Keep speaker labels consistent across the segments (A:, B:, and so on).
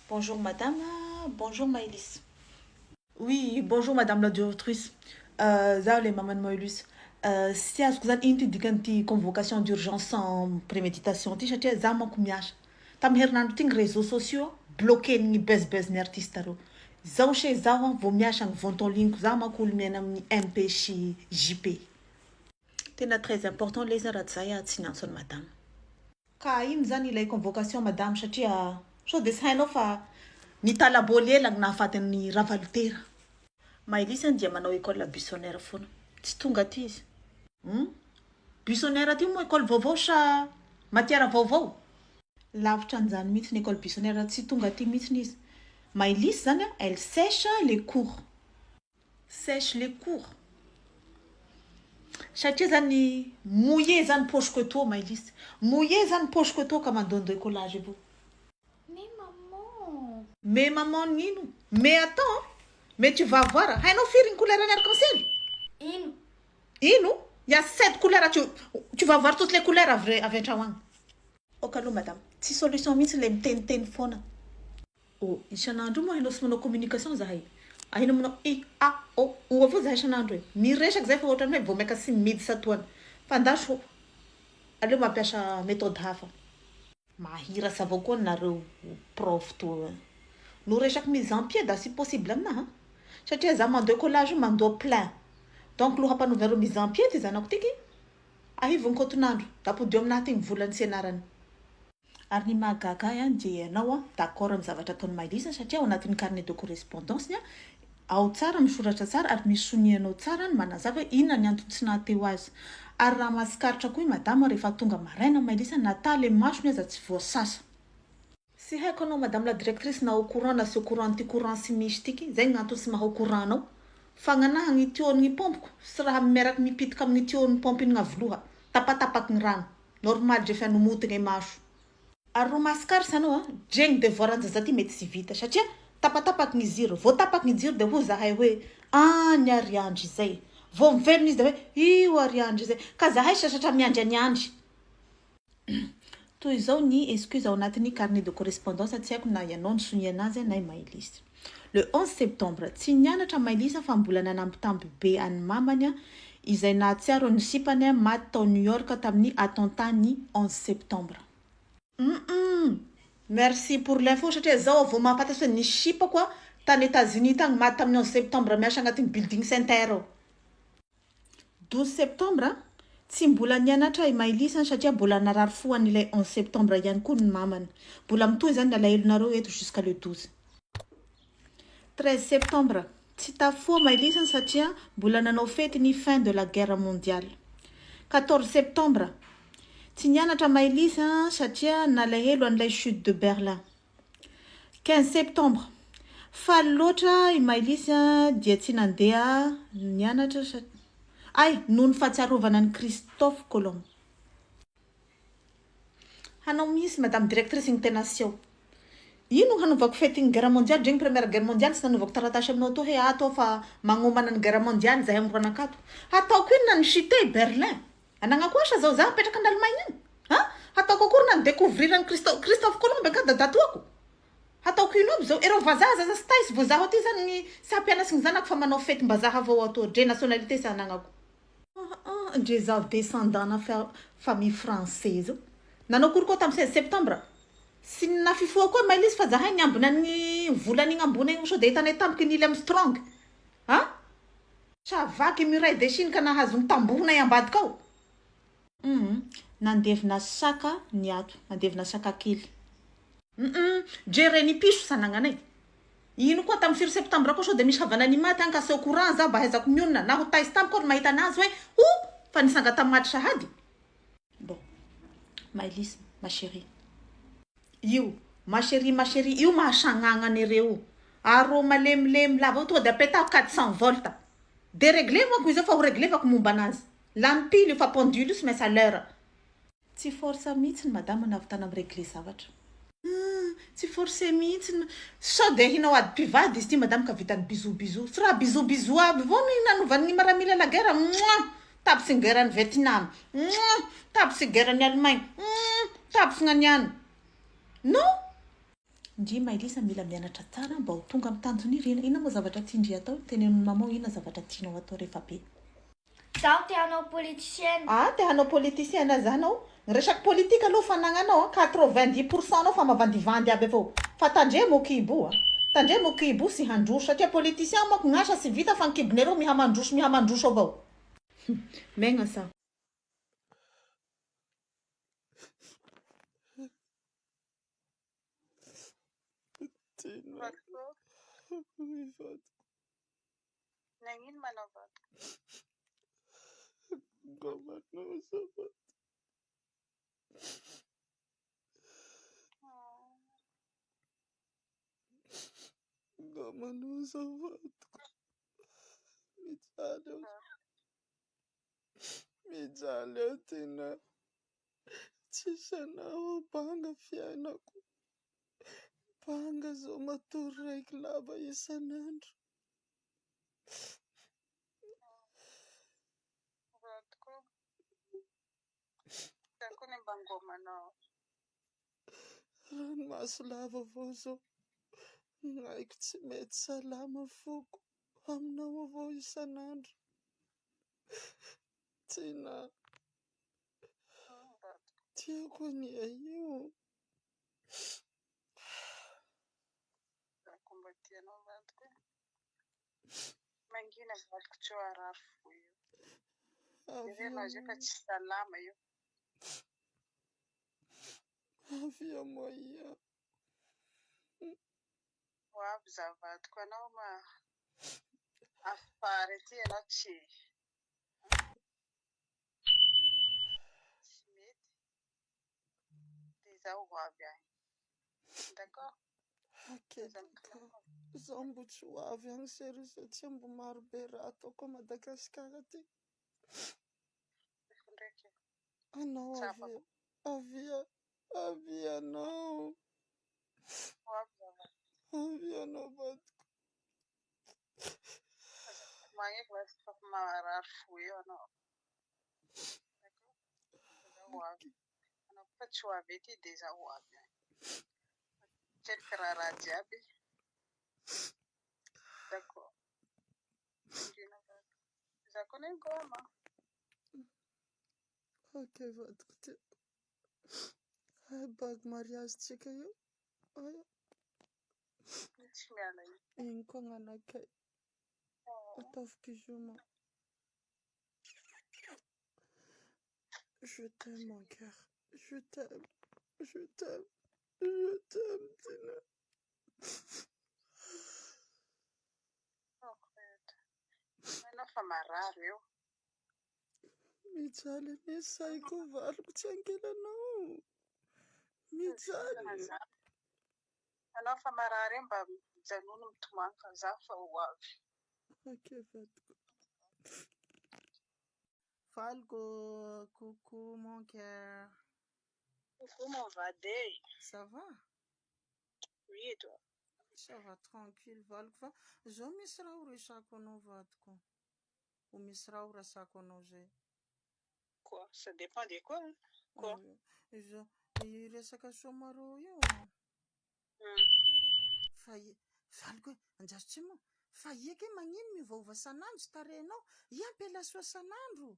A: Bonjour madame, bonjour Maëlys. Oui, bonjour madame la directrice. Zaho le maman'i Maëlys. Tsy azoko zany ino ty dikan'ity convocation d'urgence sans préméditation ty satria zaho manko miasa. Tamin'ny herinandro ty ny réseaux sociaux bloqué-n'ny buzz buzz ny artiste reo. Zao se zaho vao miasa ny vente en ligne, zaho manko olo miaina amin'ny MP sy JP. Tena très important le izy raha tsy zay aho tsy niantso an'i madame. Ka ino zany ilay convocation madame, satria sao de tsy hainao fa ny talaboly ela ny nahafaty ny Ravalitera. Maëlys dia manao école buissonnaire foana. Tsy tonga aty izy. Buissonnaire ty moa école vaovao sa matière vaovao? Lavitra an'izany mihitsy ny école buissonnaire, tsy tonga aty mihitsy izy. Maëlys zany a, elle sèche les cours. Sèche les cours. Satria zany mouillé zany poche-ko etoa Maëlys. Mouillé zany poche-ko etoa ka mandoandoa écolage avao.
B: Mais maman.
A: Mais maman nino? Mais attends, mais tu vas voir. Hainao firy ny couleur ny arc-en-ciel?
B: Ino?
A: Ino? Il y a sept couleurs. Tu vas voir toutes les couleurs avy avy an-trano agny. Ok aloha madame. Tsy solution mihitsy le miteniteny foana. Oh, isan'andro io moa hainao sy manao communication zahay. Ahinao manao i a o u avao zahay isan'andro e. Miresaky zay fa ohatrany hoe vao maika tsy miditsy atoany. Fa andaso aleo mampiasa méthode hafa. Mahirasa avao koa nareo prof to. No resaky mise en pied da tsy possible aminahy. Satria za mandoa écolage io mandoa plein. Donc loha ampanaovanareo mise en pied ty zanako tiky ahivony kotonandro da ampodio aminahy ty ny volany tsy anarany. Ary ny mahagaga ahy dia ianao a d'accord amin'ny zavatra ataon'i Maëlys satria ao anatin'ny carnet de correspondance ao tsara, misoratra tsara ary misy sonianao tsara ny manazava hoe inona ny antony tsy nahateo azy. Ary raha mahatsikaritra koa i madame, rehefa tonga maraina Maëlys, nata le masony aza tsy voasasa. Tsy haiko anao madame la directrice na au courant na tsy au courant ty courant tsy misy tiky zay gn'antony tsy maha au courant anao fa gnanahy ny tuyau-n'ny pompiko sy raha miaraky mipitiky amin'ny tuyau-n'ny pompe iny gn'avoloha tapatapaky ny rano normal dre fa nomotigny maso. Ary ro mahasikaritra anao a dregny devoir anjaza ty mety tsy vita satria tapatapaky ny jiro, vao tapaky ny jiro de ho zahay hoe any ary andry zay, vao mivelona izy de hoe io ary andry zay, ka zahay sasatra miandry any andry. Toy izao ny excuse ao anatin'ny carnet de correspondance, tsy haiko na ianao ny sonia anazy na i Maëlys. Le 11 septembre, tsy nianatra Maëlys fa mbola nanambitamby be an'ny mamany izay nahatsiaro ny sipany maty tao New York tamin'ny attentat ny 11 septembre. Merci pour l'info satria zao vao mahafantatry hoe nisy sipa koa tany États-Unis tagny maty tamin'ny 11 septembre miasa agnatin'ny building center ao. 12 septembre, tsy mbola nianatra i Maëlys satria mbola narary fo an'ilay 11 septembre ihany koa ny mamany. Mbola mitohy zany ny alahelonareo eto jusqu'à le 12. 13 septembre, tsy tafoa Maëlys satria mbola nanao fety ny fin de la guerre mondiale. 14 septembre, tsy nianatra Maëlys satria nalahelo an'ilay chute de Berlin. 15 septembre, faly loatra i Maëlys dia tsy nandeha nianatra ay noho ny fahatsiarovana ny Christophe Colomb. Hanao mihitsy madame directrice ny tena seho. Ino hanaovako fety ny guerre mondiale dregny première guerre mondiale tsy nanaovako taratasy aminao tô hoe ato fa magnomana ny guerre mondiale zahay amboranakato. Hataoko inona ny chute Berlin? Anagnako asa zao zaho mipetraka en Allemagne agny. Ha? Hataoko akory na ny découvrir ny Christophe Colomb ka dadatoako. Hataoko ino aby zao? Ireo vazaha zaza sy taisy vao zaho aty zany ny sy hampianasy ny zanako fa manao fety mbazaha avao atao dre nationalité sy anagnako. Ndre zaho descendant na famille française io. Nanao akory koa tamin'ny 16 septembre. Sy nafifoha koa Maëlys fa zahay niambina ny volana igny ambony igny sao de hitanay tampoky Neil Armstrong. Ha? Savaky muraille de Chine ka nahazo ny tambohonay ambadika ao. Nandevina saka ny ato, nandevina saka kely. Dre reny piso sanagnanay. Ino koa tamin'ny firy septembre koa sao de misy havana ny maty agny ka aseo courant za mba ahaizako mionona na ho taizy tamiko ary mahita anazy hoe ho fa nisanga tamin'ny maty sahady. Bon. Maëlys, ma chérie. Io, ma chérie, ma chérie, io mahasagnagna an'ireo. Arô malemilemy lava io tonga de apetahako 400 volts. Déréglé manko izy io fa ho réglevako momba anazy. Lany pile io fa pendule io tsy maintsy à l'heure. Tsy force mihitsy ny madame nahavitana mi-régler zavatra. Tsy forcé mihitsy sao de hinao ady mpivady izy ty madame ka vitany bisou bisou. Tsy raha bisou bisou aby avao no nanovan'ny maramila la guerre. Mouah! Tapitsy ny guerre ny Vietnam. Mouah! Tapitsy guerre ny Allemagne. Mouah! Tapitsy gnany any. Non. Ndry Mailisa mila mianatra tsara mba ho tonga amin'ny tanjona irina. Inona moa zavatra tian-dry atao? Teneno ny maman inona zavatra tianao atao rehefa be.
B: Zaho te hanao politicienne.
A: Ah te hanao politicienne zany ao? Ny resaky politique aloha fanagnanao a, 90 pour cent nao fa mavandivandy aby avao. Fa tandremo kibo a. Tandremo kibo sy handroso satria politicien manko gn'asa tsy vita fa ny kibonareo miha mandroso miha mandroso avao. Megna sa.
C: Tena mivadika.
D: Nagnino manao vadiko?
C: Ngomanao azafady. Ngomanao azafadiko. Mijaly aho. Mijaly aho tena. Tsisy anao aho banga fiainako. Banga zao matory raiky lava isan'andro.
D: Vadiko. Za koa ne mba ngomanao.
C: Ranomaso lava avao zao. Gn'aiko tsy mety salama foko aminao avao isan'andro. Tena tiako anie io.
D: Za koa mba tia anao vadiko e. Mangina vadiko tsy ho harary fo io. Jerena azy io fa tsy salama io.
C: Avia moia.
D: Ho avy za vadiko anao ma afara aty ianao tsy tsy mety de zaho ho avy agny. D'accord?
C: Ok d'accord. Zaho mbo tsy ho avy agny chérie satria mbo maro be raha ataoko à Madagascar aty.
D: Ndraiky.
C: Anao
D: Tsapako.
C: avia, avia, avia anao.
D: Ho avy za vadiko.
C: Avia anao vadiko.
D: Aza magneky vadiko fa marary fo eo anao. D'accord? Zaho ho avy. Anao koa fa tsy ho avy ety de zaho ho avy agny. Mipetraka raharaha jiaby. D'accord. Mangina vadiko. Za koa anie ngôma.
C: Ok vadiko tiako. Hay bague mariage tsika io. Ay.
D: Tsy miala io.
C: Igny koa gn'anakay. Ataovy bisous ma. Je t'aime mon cœur. Je t'aime. Je t'aime. Je t'aime Tina.
D: Anao fa marary eo.
C: Mijaly anie saiko valiko tsy ankilanao. Mijaly.
D: Anao fa marary eo mba mijanona mitomany fa za fa ho avy.
C: Ok vadiko.
E: Valiko, coucou mon cœur.
D: Coucou mon vady.
E: Ça va?
D: Oui et toi?
E: Ça va tranquille valiko fa zao misy raha ho resako anao vadiko. Ho misy raha ho rasako anao zay.
D: Quoi? Ça dépend de quoi? Hein? Quoi?
E: Izao, i resaka Somaro io. Fa i- valiko hoe anjaso tsy moa. Fa ia ke magnino miovaova san'andro tarehinao? Ia ampelasoa san'andro.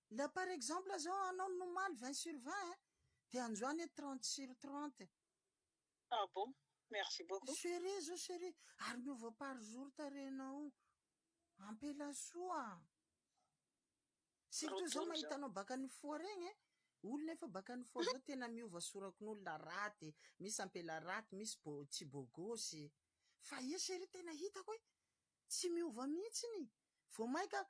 E: Là par exemple zao anao nomaly 20 sur 20 hein, de androany hoe 30 sur 30.
D: Ah bon? Merci beaucoup.
E: Chérie zao chérie, ary miova par jour tarehinao. Ampelasoa. Surtout zao
D: Rotondo
E: mahita
D: zao.
E: anao baka nifoha regny e. Olona efa baka nifoha zao tena miova sorakon'olona raty, misy ampela raty, misy bo tsy bogosy. Fa ia chérie tena hitako hoe tsy miova mihitsiny. Vao maika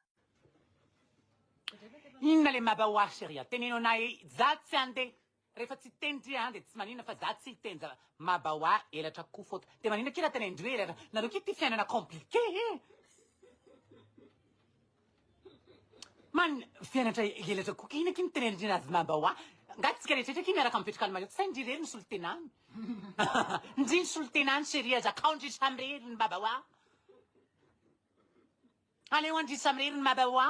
F: Inona le mabaoa chérie? Teneno anay za tsy andeha. Rehefa tsy hiteny ndry an de tsy maninona fa za tsy hiteny za mabaoa elatra ko faute. De maninona ki raha tenendry elatra? Nareo ki ty fiainana compliqué e. Man fiainatra elatra ko ki ina ki mitenendry anazy mabaoa? Nga tsika rehetra ki miaraka mipetraka any Mayotte sa ndry irery ny solontenany? Ndry ny solontenany chérie azakao ndry samy irery ny mabaoa. Aleo andry samy irery ny mabaoa.